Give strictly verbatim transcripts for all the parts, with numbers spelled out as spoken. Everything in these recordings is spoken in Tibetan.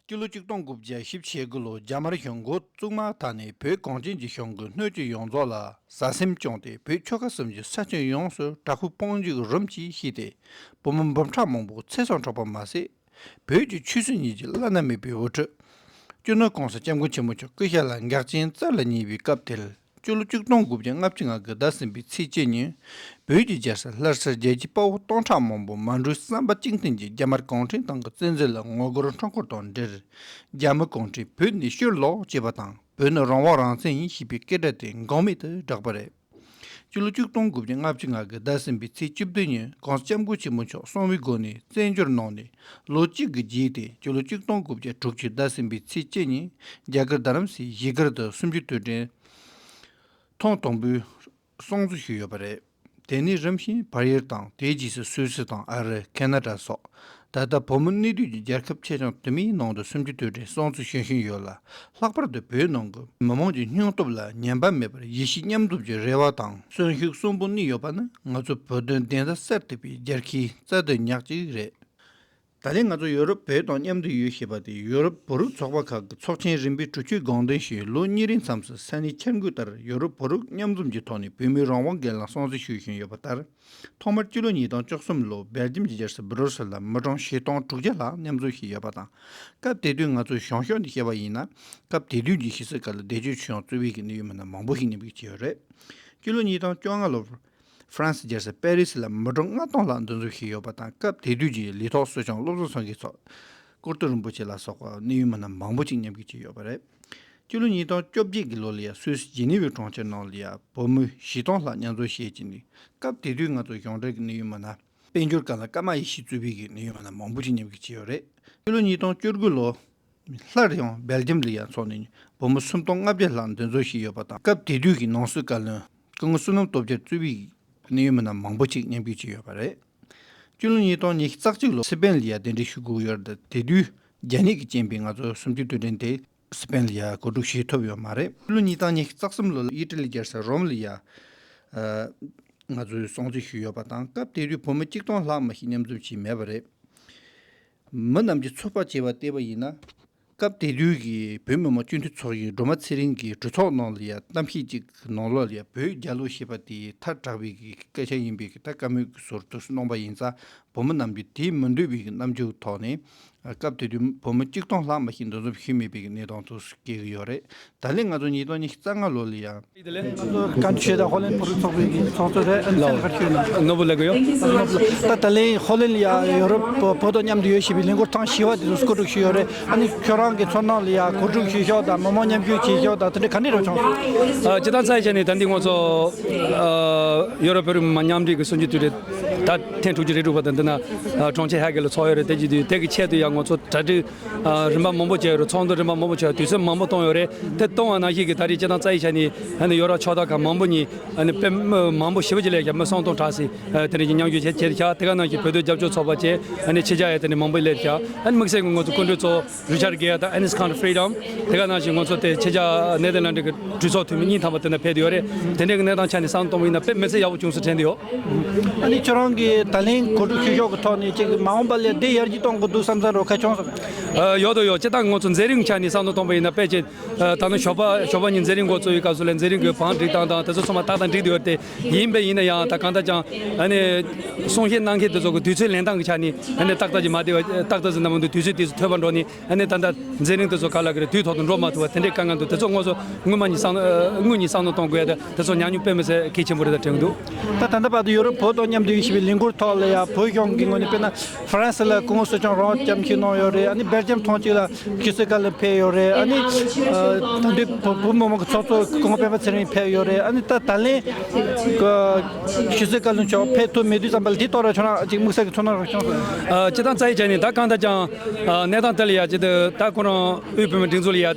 སྤྱི་ལོ་ཆིག་སྟོང་དགུ་བརྒྱ་བཞི་བཅུ་ཞེ་དགུ་ལོར་རྒྱ་དམར་གཞུང་འགོ་བཙུགས་མ་ཐག་ནས་བོད་གངས་ཅན་གྱི་ལྗོངས་ཀྱི་སྣོད་བཅུད་ཡོངས་རྫོགས་ལ་ཟ་སེམས་བཅངས་ཏེ། བོད་ཆོལ་ཁ་གསུམ་གྱི་ས་ཁྱོན་ཡོངས་སུ་དྲག་པོའི་དཔུང་འཇུག་རིམ་གྱིས་བྱས་ཏེ། བོད་མི་འབུམ་ཕྲག་མང་པོ་ཚེ་སྲོག་འཕྲོག་པ་མ་ཟད། བོད་ཀྱི་ཆོལ་གསུམ་གཉིས་ཀྱི་བླ་ན་མེད་པའི་དབུ་ཁྲིད། སྤྱི་ནོར་༸གོང་ས་༸སྐྱབས་མགོན་ཆེན་པོ་མཆོག་སྐུ་ཞབས་ལ་འགག་ཅིང་རྩ་ལ་ཉེ་བའི་སྐབས་དེར། སྤྱི་ལོ་ཆིག་སྟོང་དགུ་བརྒྱ་ལྔ་བཅུ་ང་དགུ་ཟླ་གསུམ་པའི་ཚེས་བཅུ་ཉིན། བོད་ཀྱི་རྒྱལ་ས་ལྷ་སར་རྒྱལ་གཅེས་དཔའ་བོ་སྟོང་ཕྲག་མང་པོ་མ་འགྲོའི་བསམ་པ་གཅིག་མཐུན་གྱིས་རྒྱ་དམར་གུང་ཁྲན་ཏང་གི་བཙན་འཛུལ་ལ་ངོ་རྒོལ་འཕྲོ་འཁོར་དང་འབྲེལ། རྒྱ་མི་གུང་ཁྲན་བོད་ནས་ཕྱིར་ལོག་ཅེས་པ་དང་། བོད་ནི་རང་དབང་རང་བཙན་ཡིན་ཞེས་པའི་སྐད་སྒྲ་དེ་འགོག་མེད་དུ་བསྒྲགས་པ་རེད། སྤྱི་ལོ་ཆིག་སྟོང་དགུ་བརྒྱ་ལྔ་བཅུ་ང་དགུ་ཟླ་གསུམ་པའི་ཚེས་བཅུ་བདུན་ཉིན་༸གོང་ས་༸སྐྱབས་མགོན་ཆེན་པོ་མཆོག་གསང་བའི་སྒོ་ནས་བཙན་བྱོལ་ནང་ནས་ལོ་གཅིག་གི་རྗེས་ཏེ། སྤྱི་ལོ་ཆིག་སྟོང་དགུ་བརྒྱ་དྲུག་ཅུ་ཟླ་གསུམ་པའི་ཚེས་བཅུ་ཉིན་རྒྱ་གར་རྡ་རམ་སའི་གཞིས་སྒར་དུ་གསུམ་བཅུའི་དུས་དྲན་ཐེངས་དང་པོའི་སྲུང་བརྩི་ཞུས་ཡོད་པ་རེད། དེ་ནས་རིམ་བཞིན་བལ་ཡུལ་དང་། དེའི་རྗེས་སུ་སུད་སི་དང་ཨ་རི། ཁེ་ན་ཌ་སོགས། ད་ལྟ་བོད་མི་གནས་སྡོད་ཀྱི་རྒྱལ་ཁབ་ཆེ་ཆུང་དུ་མའི་ནང་དུ་གསུམ་བཅུའི་དུས་དྲན་སྲུང་བརྩི་ཞུ་བཞིན་ཡོད་ལ། ལྷག་པར་དུ་བོད་ནང་གི་མི་མང་གི་སྙིང་སྟོབས་ལ་ཉམས་པ་མེད་པར་ཡིད་ཆེས་མཉམ་འཛོམས་ཀྱི་རེ་བ་དང་གསོན་ཤུགས་གསོན་པོ་གནས་ཡོད་པ་ནི། ང་ཚོ་བོད་དོན་བདེན་མཐའ་གསལ་ཐུབ་པའི་རྒྱལ་ཁའི་རྩ་དོན་ཉག་གཅིག་རེད། ད་ལན་ང་ཚོ་ཡོ་རོབ་བོད་དང་མཉམ་དུ་ཡོད་ཞེས་པ་དེ། ཡོ་རོབ་བོད་རིགས་ཚོགས་པ་ཁག་གི་ཚོགས་ཆེན་རིམ་པའི་གྲོས་ཆོད་དགོངས་དོན་ཞིག་ལོ་གཉིས་རིང་མཚམས་སུ་ས་གནས་འཆར་འགོད་ལྟར། ཡོ་རོབ་བོད་རིགས་མཉམ་འཛོམས་ཀྱི་ཐོག་ནས་བོད་མིའི་རང་དབང་སྒེར་ལངས་སྲུང་བརྩི་ཞུ་བཞིན་ཡོད་པ་ལྟར། ཐོག་མར་སྤྱི་ལོ་ཉིས་སྟོང་བཅུ་གསུམ་ལོར་སྦེལ་ཇམ་གྱི་རྒྱལ་ས་སྦུ་རུ་སེལ་ལ་མི་གྲངས་བཞི་སྟོང་དྲུག་བརྒྱ་ལྷག་མཉམ་འཛོམས་ཞུས་ཡོད་པ་དང་། སྐབས་དེ་དུས་ང་ཚོས་གཞུང་ཕྱོགས་ནས་བཤད་པ་ཡིན་ན། སྐབས་དེ་དུས་ཀྱི་ཕྱི་སྲིད་ཁག་ལ་བདེ་སྐྱིད་ཆོས་དབྱིངས་གཙོས་པའི་གི་གནད་ཡོད་མི་སྣ་མང་པོ་ཞིག་མཉམ་ཞུགས་བྱས་ཡོད་རེད། སྤྱི་ལོ་ཉིས་སྟོང་བཅོ་ལྔ་ལོར་ཧྥ་རན་སི་རྒྱལ་ས་པེ་རི་སི་ལ་མི་གྲངས་ལྔ་སྟོང་ལྷག་འདུ་འཛོམས་བྱས་ཡོད་པ་དང་། སྐབས་དེ་དུས་ཀྱི་ལས་ཐོག་སྲིད་སྐྱོང་བློ་བཟང་སེང་གེ་མཆོག་སྐུ་སྟོད་རིན་པོ་ཆེ་ལ་སོགས་པ་གནད་ཡོད་མི་སྣ་མང་པོ་ཞིག་མཉམ་ཞུགས་བྱས་ཡོད་པ་རེད། སྤྱི་ལོ་ཉིས་སྟོང་བཅོ་བརྒྱད་ཀྱི་ལོ་ལ་ཡང་སུད་སི་ཇི་ནི་ཝའི་གྲོང་ཁྱེར་ནང་ལ་ཡང་བོད་མི་བཞི་སྟོང་ལྷག་མཉམ་འཛོམས་བྱས་ཀྱི་ནི། སྐབས་དེ་དུས་ང་ཚོ་གཞུང་འབྲེལ་གྱི་གནད་ཡོད་མི་སྣ། དཔལ་འབྱོར་ཁང་ལ་ཀརྨ་ཡེ་ཤེས་གཙོས་པའི་གི་གནད་ཡོད་མི་སྣ་མང་པོ་ཞིག་མཉམ་ཞུགས་བྱས་ཡོད་རེད། སྤྱི་ལོ་ཉིས་སྟོང་བཅུ་དགུ་ལོ། སླར་ཡང་སྦེལ་ཇམ་ལ་ཡང་འཚོགས་ནས་བོད་མི་སུམ་སྟོང་ལྔ་བརྒྱ་ལྷག་འདུ་འཛོམས་བྱས་ཡོད་པ་དང་། སྐབས་དེ་དུས་ཀྱི་ནང་སྲིད་བཀའ་བློན་སྐུ་ངོ་བསོད་ནམས་སྟོབས་རྒྱལ་གཙོས་པའི་གནད་ཡོད་མི་སྣ་མང་པོ་ཞིག་མཉམ་ཞུགས་བྱས་ཡོད་པ་རེད། སྤྱི་ལོ་ཉིས་སྟོང་ཉི་ཤུ་རྩ་གཅིག་ལོར་སི་པན་ལ་ཡང་གདན་འདྲེན་ཞུ་དགོས་ཡོད་རེད། དེ་དུས་རྒྱ་ནད་ཀྱི་རྐྱེན་པས་ང་ཚོ་གསུམ་བཅུའི་དུས་དྲན་དེ་སི་པན་ལ་ཡང་གོ་སྒྲིག་ཞུ་ཐུབ་ཡོད་མ་རེད། སྤྱི་ལོ་ཉིས་སྟོང་ཉི་ཤུ་རྩ་གསུམ་ལོར་ཨི་ཊ་ལི་རྒྱལ་ས་རོམ་ལ་ཡང་ང་ཚོས་སྲུང་བརྩི་ཞུས་ཡོད་པ་དང་། སྐབས་དེ་དུས་བོད་མི་གཅིག་སྟོང་ལྷག་མ་ཞིག་མཉམ་འཛོམས་བྱས་མེད་པ་རེད། མི་རྣམས་ཀྱི་ཚོད་དཔག་བྱས་པ་བལྟས་པ་ཡིན་ན། སྐབས་དེ་དུས་ཀྱི་བོད་མི་མང་སྤྱི་འཐུས་ཚོགས་གཞོན་སྒྲོལ་མ་ཚེ་རིང་གིས་གྲོས་ཚོགས་ནང་ལ་ཡང་གཏམ་བཤད་ཅིག་གི་ནང་ལོགས་ལ་ཡང་བོད་རྒྱལ་ལོ་ཞེས་པ་དེ་ཐལ་དྲགས་པའི་གི་སྐད་ཆ་ཡིན་པའི་གི་ད་བཀའ་མོལ་གྱི་ཟུར་དུ་གནང་པ་ཡིན་ཙང་། བོད་མི་རྣམས་ཀྱིས་དེའི་མི་འདོད་པའི་གི་རྣམ་འགྱུར་ཐོག་ནས། སྐབས་དེ་དུས་བོད་མི་གཅིག་སྟོང་ལྷག་མ་ཞིག་འདུ་འཛོམས་ཞུས་མེད་པའི་གི་གནས་སྟངས་དེ་སྐྱེལ་གྱི་ཡོད་རེད། ད་ལན་ང་ཚོ་ཉིས་སྟོང་ཉི་ཤུ་རྩ་ལྔ་ལོ་ལ་ཡང་། བཀའ་འདྲི་ཞུས་དང་། ཧོ་ལན་བོད་རིགས་ཚོགས་པའི་གི་ཚོགས་གཙོ་རེད། ཨ་ནི་ལགས། སེམས་ཁར་ཞུས་ན། ནོར་བུ་ལགས་ཡོད། ད་ད་ལན་ཧོ་ལན་ལ་ཡང་ཡོ་རོབ་བོད་དང་མཉམ་དུ་ཡོད་ཞེས་པའི་ལས་འགུལ་ཐེངས་བཞི་པ་དེ་ཚོ་སྐོར་སྒྲིག་ཞུས་ཡོད་རེད། ཨ་ནི་ཁྱོད་རང་གི་ཚོར་སྣང་ལ་ཡང་གོ་སྒྲིག་བྱེད་ཕྱོགས་དང་། མི་མང་མཉམ་ཞུགས་བྱེད་ཕྱོགས་དང་། དེ་འདྲ་ག་འདྲ་རེད་བྱུང་། ཨ། སྤྱིར་བཏང་ཙམ་བྱས་ནས་ད་འདི་ང་ཚོ་ཨ་ཡོ་རོབ་བོད་རིགས་མི་མང་མཉམ་འབྲེལ་གྱི་གསུམ་བཅུའི་དུས་དྲན་ད་ཐེངས་དྲུག་ཅུ་རེ་དྲུག་པ་དང་། འདི་ན་ཨ་གྲོང་ཁྱེར་ཧེ་ག་ལ་ཚོགས་ཡོད་རེད། དེ་བྱེད་དུས་དེ་གི་ཆེད་དུ་ཡང་ང་ཚོ་གྲ་སྒྲིག་ཨ་རིམ་པ་མང་པོ་བྱས་ཡོད་རེད། ཚོགས་འདུ་རིམ་པ་མང་པོ་བྱས། དུས་ཚོད་མང་པོ་བཏང་ཡོད་རེད། དེ་བཏང་བ་ནང་བཞིན་གྱི་ད་རེས་སྤྱིར་བཏང་རྩ་ཡིག་བྱས་ནས། ཨ་ནི་ཡོ་རོབ་ཕྱོགས་བསྡོམས་ཁག་མང་པོ་ནས། ཨ་ནི་དཔེ་མི་མང་པོ་ཞེ་པོ་ཅིག་སླེབས་ཤག་མི་སུམ་སྟོང་གྲགས་སྲིད། ཨ་དེ་རིང་གི་མཉམ་ཞུགས་བྱས་བྱས་ཤག་དེ་ག་ནང་བཞིན་བོད་དོན་རྒྱབ་སྐྱོར་ཚོགས་པ་བཅས། ཨ་ནི་ཕྱི་རྒྱལ་ཡ་དེ་ནས་མང་པོ་སླེབས་ཤག་ཨ་ནི་དམིགས་བསལ་གྱི་ང་ཚོ་སྐུ་མགྲོན་གཙོ་བོ་རི་ཆར་གྷེ་ཡ་དང་ཨ་ནིས་ཁོན་ཕི་རི་ཌམ། དེ་ག་ནང་བཞིན་ང་ཚོ་དེ་ཕྱི་རྒྱལ་ནེ་དར་ལན་ཌི་གི་གྲོས་ཚོགས་འཐུས་མི་གཉིས་ཐམ་པ་དེ་ན་ཕེབས་ཡོད་རེད། དེ་འདྲའི་གི་གནས་སྟངས་ཆ་ནས་བསམ་བློ་གཏོང་བ་ཡིན་ན་དཔེ་མི་སྲིད་ཡག་པོ་བྱུང་སོང་དྲན་གྱི་ཡོད། ཨ་ནི་ཁྱོད་རང་གིས་ད་ལན་གོ་སྒྲིག་ཞུ་ཕྱོགས་ཀྱི་ཐོག་ནས་ཅིག་མ་འོངས་པ་ལ་དེ་ཡར་རྒྱས་གཏོང་དགོས་འདུག་བསམ་ཚུལ་རོ་ཁ་བྱུང་སོང་། ཨ་ཡོད་དོ་ཡོད། སྤྱིར་བཏང་ང་ཚོ་མཛད་རིམ་ཆ་ནས་བསམ་བློ་གཏོང་བ་ཡིན་ན། དཔེ་ཅིག་ཨ་ད་ནི་ཞོགས་པ་ཞོགས་པ་ཉིན་མཛད་རིམ་འགོ་བཙུགས་པའི་སྐབས་སུ་ལ་མཛད་རིམ་གྱི་བང་སྒྲིག་སྟངས་དང་དེ་ཚོ་ཚང་མ་ཏག་ཏག་འགྲིག་བསྡད་ཡོད་རེད། དེ་ཡིན་པས་ཡིན་ན་ཡང་ད་གང་ལྟར་ཀྱང་ཨ་ནི་གསུང་བཤད་གནང་མཁན་དེ་ཚོ་གི་དུས་ཚོད་ལེན་སྟངས་ཀྱི་ཆ་ནས་ཨ་ནི་ཏག་ཏག་ཅིག་མ་བསྡད་པ། ཏག་ཏག་ཅིག་གནང་མི་འདུག་དུས་ཚོད་དེ་ཚོ་ཐོལ་པ་འགྲོ་ནས། ཨ་ནི་ད་ལྟ་མཛད་རིམ་དེ་ཚོ་ག་ལ་གི་རེད། དུས་ཐོག་ཏུ་འགྲོ་མ་ཐུབ་པ་དེ་འདྲའི་དཀའ་ངལ་འདུག་དེ་ཚོ་ང་ཚོ་སྔོན་མ་ནས་བསམ་ཨ་སྔོན་ནས་བསམ་བློ་གཏོང་དགོས་ཡ་དེ་དེ་ཚོ་ཉམས་མྱོང་དཔེ་མི་སྲིད་གལ་ཆེན་པོ་རེད་ད་དྲན་གྱི་འདུག་ད་ད་ལྟ་བར་དུ་ཡོ་རོབ་བོད་དང་མཉམ་དུ་ཡོད་ཞེས་པའི་ལས་འགུལ་ཐོག་ལ་ཡང་བོད་གཞུང་གི་ངོས་ནས། དཔེར་ན་ཧྥ་རན་སི་ལ་སྐུ་ངོ་སྲིད་སྐྱོང་རོང་བ་ལྕམ་སྐྱིད་གནང་ཡོད་རེད། ཨ་ནི་སྦེལ་ཇམ་ཐེངས་གཅིག་ལ་ཕྱི་སྲིད་བཀའ་བློན་ཕེབས་ཡོད་རེད། ཨ་ནི་ཨ་ད་ལྟའི་བོད་བོད་མི་མང་གི་ཚོགས་གཙོ་སྐུ་ངོ་སྤེན་པ་ཚེ་རིང་ཕེབས་ཡོད་རེད། ཨ་ནི་ད་ད་ལན་ཕྱི་སྲིད་བཀའ་བློན་མཆོག་ཕེབས་ཐུབ་མེད་དུས་ཙམ་པ་ལ། དེའི་ཐོག་ལ་ཁྱོད་རང་ཅིག་དམིགས་བསལ་གྱི་ཚོར་སྣང་རོ་ཤོང་སོང་། ཨ་སྤྱིར་བཏང་རྩ་ཡིག་བྱས་ནས་ད་གང་ལྟར་ཀྱང་ཨ་གནས་སྟངས་དེ་ལ་ཡ་ཅིག་ད་ད་ཁོ་རང་དབུས་བོད་མིའི་སྒྲིག་འཛུགས་ལ་ཡ་ཨ་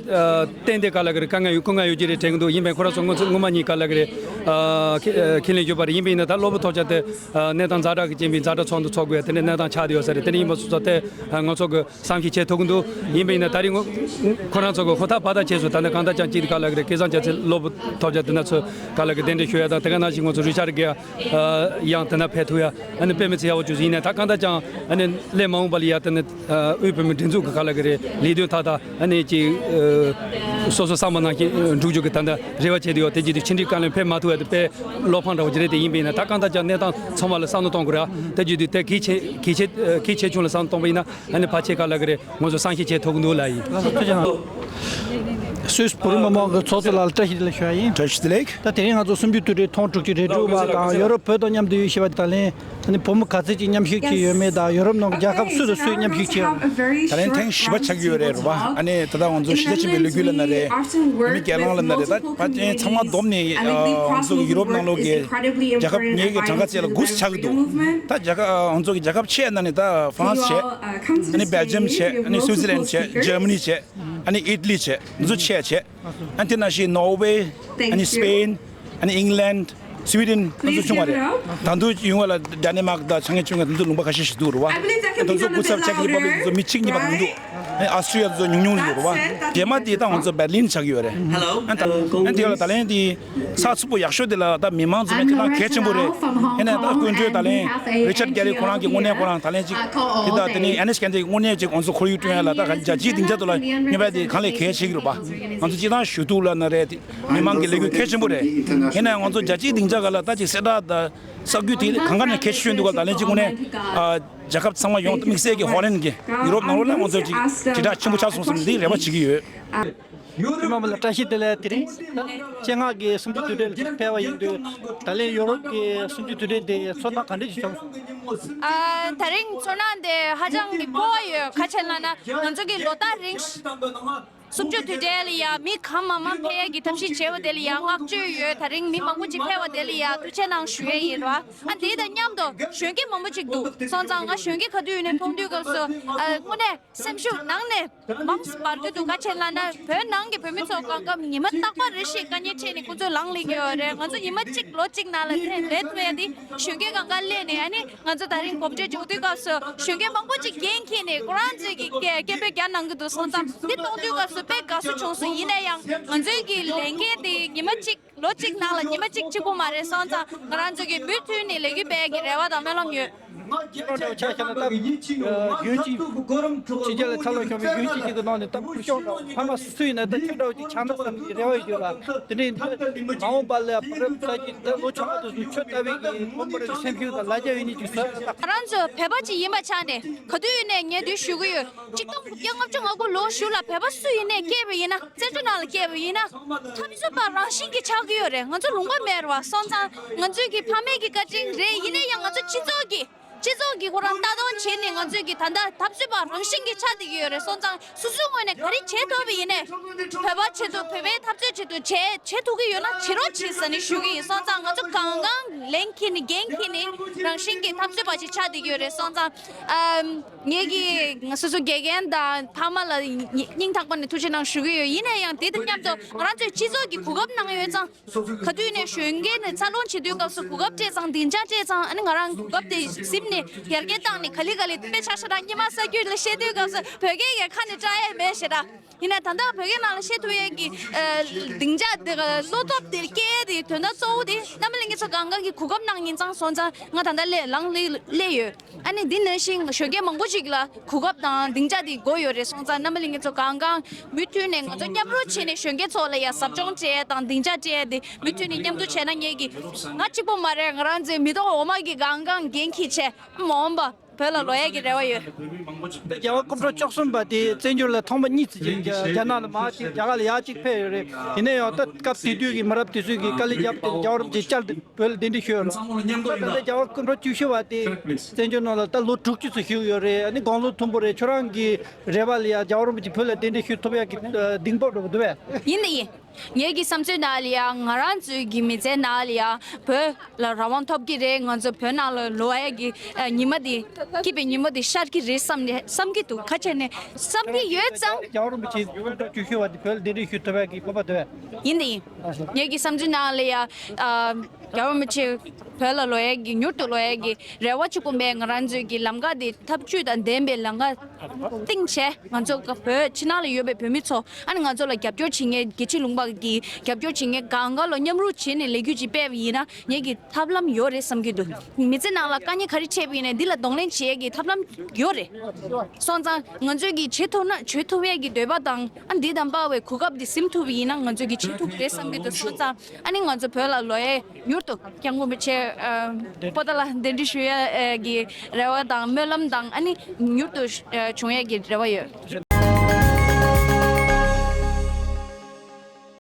ཏན་ཏན་ག་ལ་གི་རེད། དཀའ་ངལ་ཡོད་སྐུ་ངལ་ཡོད་ཀྱི་རེད་དྲན་གྱི་འདུག་ཡིན་པས་ཁོ་རང་ཚོ་སྔོན་ཚོད་སྔོན་མ་ཉིད་ག་ལ་གི་རེད། ཨ་ཁས་ཁས་ལེན་ཞུས་པ་རེད། ཡིན་པས་ཡིན་ན་ད་གློ་བུར་ཐོག་ཆ་དེ་ཨ་གནས་སྟངས་ ཛ་དྲག་གི་རྐྱེན་པས་ཛ་དྲག་ཚོགས་འདུ་ཚོགས་དགོས་ཡ་དེ་འདྲའི་གནས་སྟངས་ཆགས་བསྡད་ཡོད་ས་རེད། དེ་འདྲ་ཡིན་པ་སོང་ཙང་དེ་ང་ཚོ་གི་བསམ་ཤེས་བྱེད་ཐུབ་ཀྱི་འདུག་ཡིན་པ་ཡིན་ན་ད་རེས་ཁོ་རང་ཚོ་གི་ཧུར་ཐག་འབད་ཐག་བྱས་སོང་། ད་ནི་གང་ལྟར་ཀྱང་སྤྱི་ག་ལ་གི་རེད། སྐལ་བཟང་རྒྱ་མཚོའི་སློབ་བུ་ཐོབ་རྒྱ་དེ་ན་ཚོ་ག་ལ་གི་གདན་འདྲེན་ཞུ་ཡ་དང་། དེ་ག་ནང་བཞིན་ང་ཚོ་རུ་ཤར་གི་ཡང་དེ་ན་ཕེབས་ཐུབ་ཡ་ཨ་ནི་དཔེ་མི་སྲིད་ཡག་པོ་བྱུང་སོང་། ཡིན་ནའི་ད་གང་ལྟར་ཀྱང་ཨ་ནི་སླད་མ་འོངས་པ་ལ་ཡ་དེ་ནི་དབུས་བོད་མིའི་སྒྲིག་འཛུགས་ཀྱི་ག་ལ་གི་རེད། ལས་དོན་མཐའ་དག་ཨ་ནི་ཅིག་སོ་སོ་བསམ་པ་ནང་བཞིན་འགྲུབ་རྒྱུ་གི་ད་ལྟ་རེ་བ་བྱས་ཏེ་ཡོད། དེ་བྱེད་དུས་ཕྱི་འབྲེལ་བཀའ་བློན་ཕེབས་མ་ཐུབ་ཡ་དེ་དཔེ་བློ་ཕངས་འདྲ་བོ་ཅིག་རེད། དེ་ཡིན་པ་ཡིན་ན་ད་གང་ལྟར་ཀྱང་གནས་སྟངས་ཚང་མ་ལ་བསམ་བློ་གཏོང་དགོས་ར། དེ་བྱེད་དུས་དེ་གལ་ཆེ་གལ་ཆེ་གལ་ཆེ་ཆུང་ལ་བསམ་བློ་གཏོང་པ་ཡིན་ན་ཨ་ནི་ཕལ་ཆེར་ག་ལ་གི་རེད། ང་ཚོ་བསམ་ཤེས་བྱེད་ཐུབ་ཀྱི་འདུག་ལགས་ཡིན། སུད་སི་བོད་རིགས་མི་མང་གི་ཚོགས་གཙོ་ལགས་ལ་བཀྲ་ཤིས་བདེ་ལེགས་ཞུ་ཡ་ཡིན། བཀྲ་ཤིས་བདེ་ལེགས། ད་དེ་རིང་ང་ཚོ་གསུམ་བཅུའི་དུས་དྲན་ཐེངས་དྲུག་ཅུ་རེ་དྲུག་པ་དང་ཡོ་རོབ་བོད་དང་མཉམ་དུ་ཡོད་ཞེས་པ་ད་ལན་ཨ་ནི་བོད་མི་ག་ཚད་ཅིག་མཉམ་ཞུགས་བྱས་ཡོད་མེད་དང་ཡོ་རོབ་ནང་གི་རྒྱལ་ཁབ་སུ་དང་སུས་མཉམ་ཞུགས་བྱས་ཡོད་མེད། ད་ལན་ཐེངས་བཞི་པ་ཆགས་ཀྱི་ཡོད་རེད། རེད་པ། ཨ་ནི་ད་ལྟ་ང་ཚོ་གཞིས་ཆགས་ཆེན་པོའི་ལོ་རྒྱུས་ལ་ན་རེད། མི་སྒེར་ལངས་ལ་ན་རེད། ད་ཕལ་ཆེར་ཚང་མ་བསྡོམས་ནས་ང་ཚོ་ཡུ་རོབ་ནང་ལོགས་ཀྱི་རྒྱལ་ཁབ་ཉེར་གི་གྲངས་ཀ་བཅས་ལ་དགུ་ཆགས་ཀྱི་འདུག་ད་རྒྱལ་ཁབ་ང་ཚོ་གི་རྒྱལ་ཁབ་ཆེ་ན་ནི་ད་ཧྥ་རན་སི་བྱས། ཨ་ནི་སྦེལ་ཇམ་བྱས། ཨ་ནི་སུའི་ཙི་ལན་བྱས། འཇར་མ་ནི་བྱས། ཨ་ནི་ཨི་ཊ་ལི་བྱས། འདི་ཚོ་ཆེ་བྱས། ཨ་ནི་དེ་ནང་བཞིན་ནོར་ཝེ། ཨ་ནི་སི་པེན། ཨ་ནི་ཨིང་ལན། སུའི་ཌེན། ང་ཚོ་བྱུང་བ་རེད། ད་དུང་ཡོང་བ་ལ་ཌེན་མཱག་དང་ཆ་ངེ་ཆུང་ངེ་དེ་ཚོ་ལུང་པ་ཁ་ཤས་ཤིག་འདུག་རེད་པ། དེ་ཚོ་སྐུ་ཚབ་ཅེཀ་རི་པབ་ལིག་དེ་ཚོ་མི་གཅིག་གཉིས་པ་གང་འདུག་ཨ་ནི་ཨ་སི་ཊི་རི་ཡ་དེ་ཚོ་ཉུང་ཉུང་རེད་པ། རྗེས་མ་དེ་ད་ང་ཚོ་བར་ལིན་ཆགས་ཀྱི་ཡོད་རེད། ཨ་ནི་ད་ཨ་ནི་དེ་ཡོད་ལ་ད་ལན་དེ་ས་ཚུགས་པོ་ཡག་ཤོས་དེ་ལ་ད་མི་མང་ཚོ་མེད་དེ་ད་གལ་ཆེན་པོ་རེད། ཡིན་ནའི་ད་སྐུ་མགྲོན་ད་ལན་རི་ཆར་གྷེ་རི་ཁོ་རང་གི་དངོས་གནས་ཁོ་རང་ད་ལན་ཅིག་དེ་ད་དེ་ནས་ཨེ་ནེ་སི་ཀེན་ཌི་གི་དངོས་གནས་ཅིག་ང་ཚོ་ཁོར་ཡུག་བསྐྲུན་ཡ་ལ་ད་རྒྱལ་སྤྱིའི་སྡིངས་ཆ་དུ་ལ་ངེས་པར་དེ་གང་ལས་གལ་ཆེ་གི་རེད་པ། ང་ཚོ་སྤྱི་བཏང་ཞུ་གཏུག་ལ་ན་རེད། མི་མང་གི་ལས་འགུལ་གལ་ཆེན་པོ་རེད། ཡིན་ནའི་ང་ཚོ་རྒྱལ་སྤྱིའི་སྡིངས་ཆ་ག་ལ་ད་ཅིག་གསལ་བསྒྲགས་ད་གསར་འགྱུར་དེ་གང་ག་ནས་གལ་ཆེ་ཤོས་འདུག་ག་ད་ལན་ཅིག་དངོས་གནས་ཨ་རྒྱལ་ཁབ་ཚང་མ་ཡོང་དམིགས་བསལ་གྱི་ཧོ་ལན་གྱི་ཡུ་རོབ་ནང་ལོགས་ལ་ང་ཚོ་ཅིག་དྲིལ་བསྒྲགས་ཆེན་པོ་ཆགས་སོང་བསམ་འདི་རེ་བ་བྱེད་ཀྱི་ཡོད། ཡུ་རོབ་མི་མང་ལ་བཀྲ་ཤིས་བདེ་ལེགས། དེ་རིང་སྤྱན་སྔ་གི་གསུམ་བཅུའི་དུས་དྲན་ལ་ཕེབས་པ་ཡིན་དུས་ད་ལན་ཡུ་རོབ་ཀྱི་གསུམ་བཅུའི་དུས་དྲན་དེ་ཚོར་སྣང་ག་འདྲ་ཞིག་བྱུང་སོང་། ཨ། ད་རིང་ཚོར་སྣང་དེ་ཧ་ཅང་གི་སྤོབས་པ་ཡོད། ག་རེ་ལབ་ན་ང་ཚོ་གི་ལོ་ལྟར་རིང་གསུམ་བཅུ་དུས་དྲན་ལ་ཡ་མི་གང་མང་མང་ཕེབས་ཡས་ཀྱི་ཐབས་ཤེས་བྱས་པ་དེ་ལ་ཡ་བསྔགས་བརྗོད་ཡོད། ད་རིང་མི་མང་པོ་ཅིག་ཕེབས་པ་དེ་ལ་ཡ་ཐུགས་རྗེ་གནང་ཞུ་ཡས་ཡིན་ར། ཨ་འདི་དང་མཉམ་དུ་གཞོན་སྐྱེས་མང་པོ་ཅིག་འདུག་སོང་ཙང་ང་གཞོན་སྐྱེས་ག་དུས་ཡིན་ནའི་མཐོང་དུས་སྐབས་སུ་ཨ་དངོས་གནས་སེམས་ཤུགས་ནང་ནས་མང་སུ་འབར་གྱི་འདུག་ག་རེ་ལབ་ན་བོད་ནང་གི་བོད་མི་ཚོ་གང་ག་ཉི་མ་རྟག་པར་རེ་ཞིག་དཀའ་ངལ་འཕྲད་ནས་ཁོང་ཚོ་ལངས་སླེབས་ཀྱི་ཡོད་རེད། ང་ཚོ་ཉི་མ་གཅིག་ལོ་གཅིག་ནང་ལ་དེ་ལས་ཐུབ་ཡ་དེ་གཞོན་སྐྱེས་གང་ག་སླེབས་ནས་ཨ་ནི་ང་ཚོ་ད་རིང་གོམ་བགྲོད་འཇོག་དུས་སྐབས་སུ་གཞོན་སྐྱེས་མང་པོ་ཅིག་འགན་འཁྱེར་ནས་ཁོ་རང་ཚོས་ཀྱི་སྐད་སྐད་འབོད་རྒྱག་གནང་གི་འདུག་སོང་ཙང་འདི་མཐོང་དུས་སྐབས་སུ་དཔེ་དགའ་བསུ་བྱུང་སོང་། ཡིན་ན་ཡང་ང་ཚོའི་གི་ལས་འགན་དེ་ཉི་མ་གཅིག་ལོ་གཅིག་ནང་ལ་ཉི་མ་གཅིག་གཅིག་པོ་མ་རེད། སོང་ཙང་ང་རང་ཚོ་གིས་མུ་མཐུད་ནས་ལས་འགུལ་སྤེལ་གྱི་རེ་བ་དང་སྨོན་ལམ་ཡོད། སྤྱི་ནོར་ལ་ཆ་བཞག་ན་ད་རྒྱུན་གཅིག་ཕྱི་རྒྱལ་ལ་འཚར་ལོངས་བྱུང་བའི་རྒྱུན་གཅིག་ཅིག་གི་ནང་ནས་ད་སྐུ་ཞབས་འདྲ་བོ་ཕ་མ་སུ་ཡིན་ན་ད་ཁྱོད་འདྲ་བོ་ཅིག་ཆགས་ན་བསམ་གྱི་རེ་བ་ཡོད་ལ། དེ་འདྲའི་མ་འོངས་པ་ལ་ཕ་རབས་ཚ་གི་ད་ལོ་ཆུང་བ་དེ་ཚོ་ཁྱོད་ལྟ་བུའི་གི་མི་མང་པོ་རེ་སེམས་ཤུགས་དང་ལ་རྒྱ་ཡོད་ནི་ཅིག་ཟེར། ང་རང་ཚོ་བོད་པ་ཅིག་ཡིན་པའི་ཆ་ནས་ག་དུས་ཡིན་ནའི་ངས་འདི་ཞུ་གི་ཡོད། ཆིག་སྟོང་དགུ་བརྒྱ་ལྔ་བཅུ་ང་དགུ་ལོ་གཞུག་ལ་བོད་པ་སུ་ཡིན་ནའི་སྐྱེས་པ་ཡིན་ན། བཙན་བྱོལ་ནང་ལ་སྐྱེས་པ་ཡིན་ན་འཐབ་རྩོད་པ་རང་བཞིན་གྱིས་ཆགས་ཀྱི་ཡོད་རེད། ང་ཚོ་ལུང་པ་མེད་རེད་བ། སོང་ཙང་ང་ཚོའི་གི་ཕ་མེས་ཀྱི་བཀའ་དྲིན་རེད། ཡིན་ན་ཡང་ང་ཚོ་སྤྱི་ཚོགས་ཀྱི་སྤྱི་ཚོགས་ཀྱི་ཁོ་རང་ལྟ་སྟངས་བྱས་ནས་ང་ཚོའི་གི་ད་ལྟ་འཐབ་རྩོད་པ་རང་བཞིན་གྱིས་ཆགས་བསྡད་ཀྱི་ཡོད་རེད། སོང་ཙང་སོ་སོའི་ངོས་ནས་ག་རེ་བྱེད་ཐུབ་པ་ཡིན་ནའི་བོད་པ་ཆེད་དུ་བོད་པའི་འཐབ་རྩོད་ཆེད་དུ་བྱེད་བྱེད་ཐུབ་ཀྱི་ཡོད་ན་བྱེད་རོགས་བྱེད་ཟེར་ནས་ཞུ་གི་ཡིན། སོང་ཙང་ང་ཚོ་གང་གང་ལན་འཁྱེར་ནས་འགན་འཁྱེར་ནས་རང་བཞིན་གྱིས་འཐབ་རྩོད་པ་ཞིག་ཆགས་བསྡད་ཀྱི་ཡོད་རེད། སོང་ཙང་ཨམ། ངེད་ཀྱིས་སོ་སོ་དགེ་རྒན་དང་ཕ་མ་ལ་སྙིང་ཐག་པ་ནས་ཐུགས་རྗེ་གནང་ཞུ་གི་ཡོད། ཡིན་ན་ཡང་དེ་དང་མཉམ་དུ་ང་རང་ཚོའི་སྤྱི་ཚོགས་ཀྱི་གོ་སྐབས་གནང་ཡོད་ཙང་། ག་དུས་ནས་གཞོན་སྐྱེས་ནས་འཚར་ལོངས་བྱེད་དུས་སྐབས་སུ་གོ་སྐབས་སྤྲད་ཙང་སྡིངས་ཆ་སྤྲད་ཙང་ཨ་ནི་ང་རང་གོ་སྐབས་དེ་ཟིན་ནས་ཡར་རྒྱས་བཏང་ནས་ག་ལེ་ག་ལེ་དཔེ་ཆ་ཤ་སྟག་སྔོན་མ་ས་རྒྱུས་ལ་བཤད་དུས་སྐབས་སུ་བོད་སྐད་ཀྱི་ཁ་ནས་བཀྲ་ཡས་མེད་ཞེ་དྲག་ཡིན་ན་ད་ལྟ་བོད་སྐད་ནང་ལ་བཤད་ཐུབ་ཡས་ཀྱི་ཨ་སྡིངས་ཆ་དེ་བློ་སྟོབས་དེ་སྐྱེ་ཡས་དེ་དོན་དག་གཙོ་བོ་དེ་རྣམ་པ་ལྷན་རྒྱས་ཚོ་གང་གང་གིས་གོ་སྐབས་གནང་ཡིན་ཙང་སོང་ཙང་ང་ད་ལྟ་ལས་ལངས་སླེབས་ཡོད། ཨ་ནི་འདི་ནང་བཞིན་གཞོན་སྐྱེས་མང་པོ་ཞིག་ལ་གོ་སྐབས་དང་སྡིངས་ཆ་དེ་དགོས་ཡོད་རེད། སོང་ཙང་རྣམ་པ་ལྷན་རྒྱས་ཚོ་གང་གང་མུ་མཐུད་ནས་ང་ཚོ་མཉམ་རུབ་བྱས་ནས་གཞོན་སྐྱེས་ཚོ་ལ་ཡ་ཟབ་སྦྱོང་སྤྲད་དང་སྡིངས་ཆ་སྤྲད་དེ་མུ་མཐུད་ནས་མཉམ་དུ་བྱས་ན་ངེད་ཀྱི་ང་གཅིག་པོ་མ་རེད། ང་རང་ཚོའི་མི་ཐོག་འོག་མ་གི་གང་གང་འགན་འཁྱེར་བྱས་མ་འོངས་པ་བོད་ལ་ལོག་ཡས་ཀྱི་རེ་བ་ཡོད། རྒྱལ་བ་སྐུ་ཕྲེང་བཅུ་གསུམ་པ་དེ་བཙན་བྱོལ་ལ་ཐེངས་མ་གཉིས་ཙམ་ཅིག་རྒྱ་རྒྱ་ནག་ལ་མར་ཅིག་རྒྱ་གར་ལ་ཡར་ཅིག་ཕེབས་ཡོད་རེད། ཡིན་ན་ཡང་ད་སྐབས་དེ་དུས་ཀྱི་མི་རབས་དེ་ཚོས་ཀྱི་དཀའ་ལས་བརྒྱབ་སྟེ་རྒྱལ་བ་རིན་པོ་ཆེ་བསྐྱར་དུ་བོད་ལ་གདན་འདྲེན་ཞུས་ཡོད་རེད། ད་ལྟ་རྒྱལ་བ་སྐུ་ཕྲེང་བཅུ་བཞི་པ་དེ་བཙན་བྱོལ་ནང་ལ་ད་ལོ་དྲུག་ཅུ་ཙམ་བཞུགས་ཡོད་རེད། ཨ་ནི་དགུང་ལོ་མཐོན་པོ་རེད། ཁྱོད་རང་གི་རེ་བ་ལ་ཡ་རྒྱལ་བ་རིན་པོ་ཆེ་བོད་ལ་གདན་འདྲེན་ཞུ་ཐུབ་ཡག་གི་གདེང་སྤོབས་འདྲ་པོ་འདུག་པས། ཡིན་ད་ཡིན། ངེད་ཀྱི་བསམ་ཚུལ་ནང་ལ་ཡ་ང་རང་ཚོའི་གི་མི་ཚེ་ནང་ལ་ཡ་བོད་ལ་རང་དབང་ཐོབ་ཀྱི་རེད། ང་ཚོ་བོད་ནང་ལ་ལོག་ཡ་གི་ཉི་མ་དེ་སྐྱིད་པའི་ཉི་མ་དེ་ཤར་གྱི་རེད་བསམ་ནས་བསམ་གྱི་འདུག་ཁ་ཆེ་ནས་བསམ་གྱི་ཡོད་ཙང་། རྒྱལ་བ་རིན་པོ་ཆེ་སྐུ་ཕྲེང་བཅུ་བཞི་པ་དེ་བོད་ལ་གདན་འདྲེན་ཞུ་ཐུབ་ཡ་གི་སྤོབས་པ་འདུག་པས། ཡིན་ད་ཡིན། ངེད་ཀྱི་བསམ་ཚུལ་ནང་ལ་ཡ། རྒྱལ་བ་རིན་པོ་ཆེ་བོད་ལ་ལོག་ཡས་ཀྱི་མྱུར་དུ་ལོག་ཡས་ཀྱི་རེ་བ་བྱེད་དགོས་པས། ང་རང་ཚོའི་གི་ལམ་ཁ་དེ་ཐབས་ཇུས་དང་ལྡན་པའི་ལམ་ཁ་བཏིང་བྱས། ང་ཚོ་བོད་ཕྱི་ནང་ལ་ཡོད་པའི་བོད་མི་ཚོ། ཨ་ནི་ང་ཚོ་ལ་རྒྱབ་སྐྱོར་བྱེད་མཁན་དགེ་བཤེས་ལུང་པ་གི་རྒྱབ་སྐྱོར་བྱེད་མཁན་སྒང་ག་ལ་མཉམ་རུབ་བྱས་ནས་ལས་འགུལ་ཅིག་སྤེལ་བ་ཡིན་ན། ངེད་ཀྱི་ཐབས་ལམ་ཡོད་རེད་བསམ་གྱི་འདུག་མི་ཚེ་ནང་ལ་དཀའ་ངལ་ག་རེ་འཕྲད་པ་ཡིན་ནའི་འདི་ལ་གདོང་ལེན་བྱེད་ཡས་ཀྱི་ཐབས་ལམ་ཡོད་རེད། སོང་ཙང་ང་ཚོས་ཀྱི་བྱེད་ཐུབ་ན། བྱེད་ཐུབ་ཡས་ཀྱི་འདོད་པ་དང་། ཨ། འདི་དང་འབར་བའི་གོ་སྐབས་འདི་ཟིན་ཐུབ་པ་ཡིན་ན་ང་ཚོས་ཀྱི་བྱེད་ཐུབ་རེད་བསམ་གྱི་འདུག་སོང་ཙང་ཨ་ནི་ང་ཚོ་བོད་ལ་ལོག་ཡས་མྱུར་དུ་སྐྱབས་མགོན་རིན་པོ་ཆེ། ཨ། པོ་ཏཱ་ལ་གདན་འདྲེན་ཞུ་ཡས་ཀྱི་རེ་བ་དང་སྨོན་ལམ་དང་། ཨ་ནི་མྱུར་དུ་བྱུང་ཡས་ཀྱི་རེ་བ་ཡོད།